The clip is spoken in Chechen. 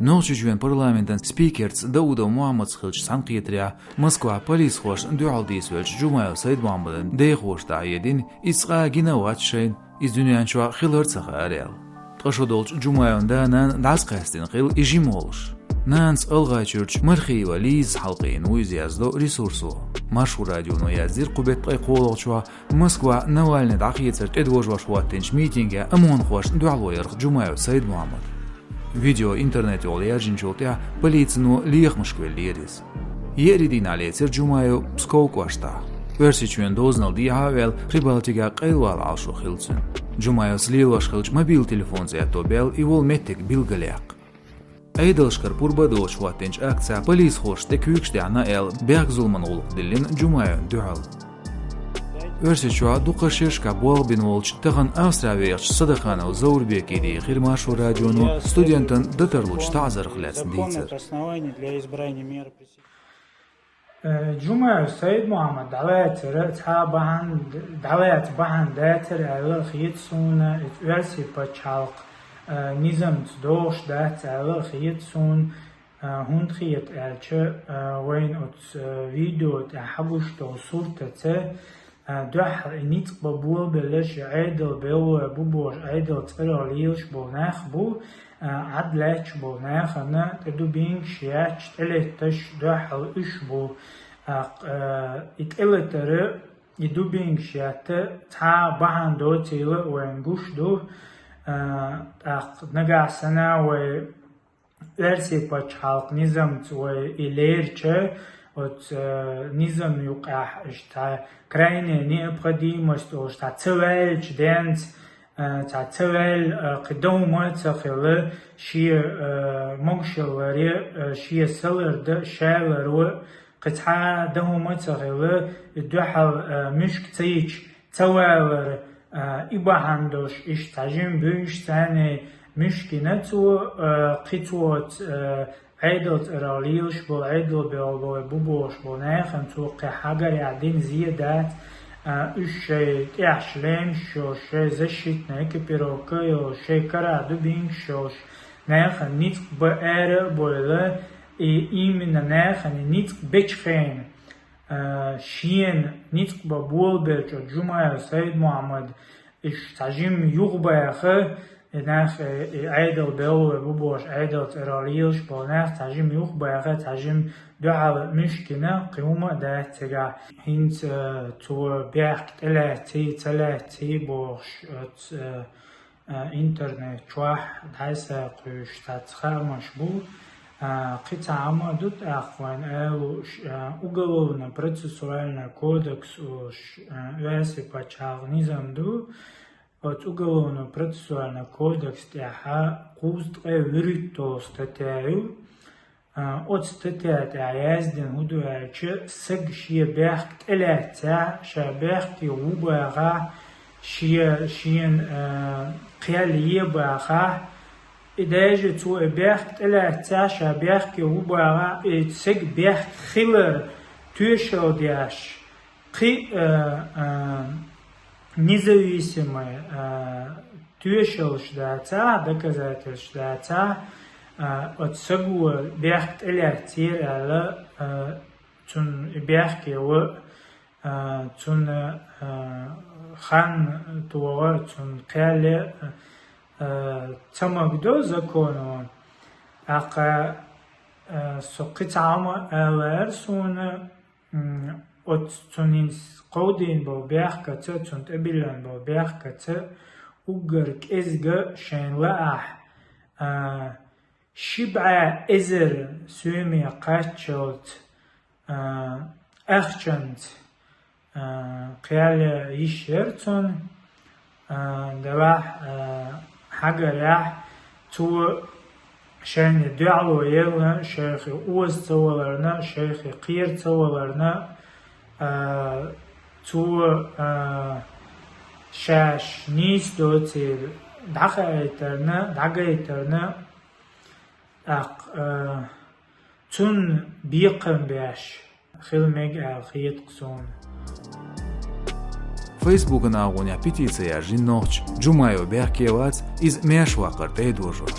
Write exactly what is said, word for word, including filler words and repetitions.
Нохчийчоьнан парламентан спикерца Даудов Мухьаммадца хиллача цхьаьнакхетарехь Москвахь полисхошна дуьхьал дийцавеллачу Джумаев Сайд-Мухьаммадан дехоша дӀахьедина, иза цкъа а гина вац шайна, иза дуьнен чохь хилар а ца хаьара аьлла. Ткъа шо долчу Джумаевн да-нана дӀасакхаьстина хилла и жима волуш. Нанас Алгъайчуьрчу Мархиева Лизас хьалакхиъна ву иза, яздо ресурсо. Маршо радионо яздира кху беттан ткъе кхоалгӀачохь Москвахь Навальный дӀахецар тӀедожош хӀоттийначу митингехь ОМОНхошна дуьхьало ярх Джумаев Сайд-Мухьаммад. Видео интернет йолу яьржинчул тӀаьхьа полицино лехамашка веллера иза. Еарин дийнахь лецира Джумаев Псков кӀоштахь. Оьрсийчоьнан дозанал дехьа а ваьлла, Прибалтикехь къайлавала Ӏалашо хилла цуьнан. Джумаевс лелош хиллачу мобил телефонца аьтто баьлла и волу меттиг билгалъяккха. Ӏедалшкара пурба а доцуш хӀоттийначу акцехь полисхоша тӀе куьйгаш даьхьна аьлла, бехк-зуламан гӀуллакх диллина Джумаевна дуьхьал. Оьрсийчохь дукха шерашкахь болх бина волчу, тахана Австрехь вехачу Садаханов Заурбеке дехира Маршо радионо студентан дан тарлучу таӀзарх лаьцна дийцар. Э, Джумаев Сайд-Мухьаммад дӀалаьцара цхьа а бахьана, дӀалаьцна бахьана дацара аьлла а хета суна, иза оьрсийн пачхьалкх, э, низамца догӀуш дац аьлла а хета суна, э, хӀунда хета аьлча, э, вайна оцу, э, видео тӀехь хьагуш долу суртаца, а, дуьхьал и ницкъ бан болабелларш, и Ӏедал беллой бу бохуш, Ӏедал цӀарах лелаш болу нах бу, а, Ӏад лаьтташ болу нахана тӀе дубинкаш яьтташ, тӀелетташ дуьхьал уьш бу. А, а, и тӀелатар, и дубинкаш етта цхьа а бахьана доцийла вайна гуш ду. А, тӀаккха нагахь санна вай оьрсийн пачхьалкх низамца вай и лерча, оцу, э, низам юкъахь иштта крайняя необходимость олуш цхьа ца ваьллачу денца, э, цхьа ца ваьлла, э, кхин дан хӀума а ца хилла, шен, э, могушалларе, э, шен салар дан ша ларво, кхин цхьа а дан хӀума а ца хилла, и дуьхьал, э, муьшка ца йича, ца валар, а, и бахьана долуш, иштта цхьа жима буьйш царна муьшкина цо, а, кхин цо оцу, а, Ӏедал цӀарах лелаш болу, Ӏедал беллой бу бохуш болу нахана цо кхин хьагарехь дина зен дац, а, уьш шайн тӀехь шлемаш йолуш, шайн защитная экипировка йолуш, шайн карахь дубинкаш йолуш, нахана ницкъ бан ара а бойла, и именно нахана ницкъ бечу хенахь, а, шена ницкъ бан болабеллачу Джумаев Сайд-Мухьаммад, уьш цхьа жима юхабаха, и нах, и, и Ӏедал беллой бу бохуш, Ӏедал цӀарах лелаш болу нах цхьа жима юхабаха, цхьа жима дуьхьал муьшкина, кхин хӀума а дац цигахь. ХӀинца, а, цо бехк тӀелаьций, ца лаьций бохуш, оцу, а, а, интернет чохь дӀасакхуьйсуш цхьацца хаамаш бу. А, кхин цхьа хӀума а ду тӀаккха вайна ала лууш, а, уголовно-процессуальный кодекс олуш, а, оьрсийн пачхьалкх низам ду. Оцу уголовно-процессуальный кодекс тӀехь кхузткъе вуьрхӀитталгӀа статья ю. А, оцу статья тӀехь яздина хӀун ду аьлча, стаг шен бехк тӀелаьццехь, ша бехке ву бахахь, шен, шена, а, кхел е бахахь, и даже цо и бехк тӀелаьццехь, ша бехке ву бахахь, и стаг бехк хилар тоьшалла деш, кхин, а, а, независимый, а, тоьшаллаш дацахь, доказательстваш дацахь, а, оцу стага бехк тӀелаьцнера аьлла, а, цунна и бехке ван, а, цунна, а, хан тоха, цунна кхел е, а, ца магадо законо. ТӀаккха, а, со кхин цхьа хӀума ала лаьара суна, М, оцу цунна хӀинца кховдийна болу бехкаца, цунна тӀебиллина болу бехкаца уггар кӀезга шайна лаахь, а, ши бӀе эзар суьйме кхаччалц, а, ахчанца, а, кхел е йиш яра цунна. А, делахь, а, хьагарехь, цо шайна дуьхьало елла, шайх оза ца валарна, шайх кхера ца валарна, а, цо, а, шаьш нийса доцийла дӀахаийтарна, дӀагайтарна, тӀаккха, а, цунна бекхам беш хила мега аьлла хета-кх суна. Фейсбукан агӀонехь петици яьржина нохчаша, Джумаев бехке вац, иза маьршаваккхар тӀедожош.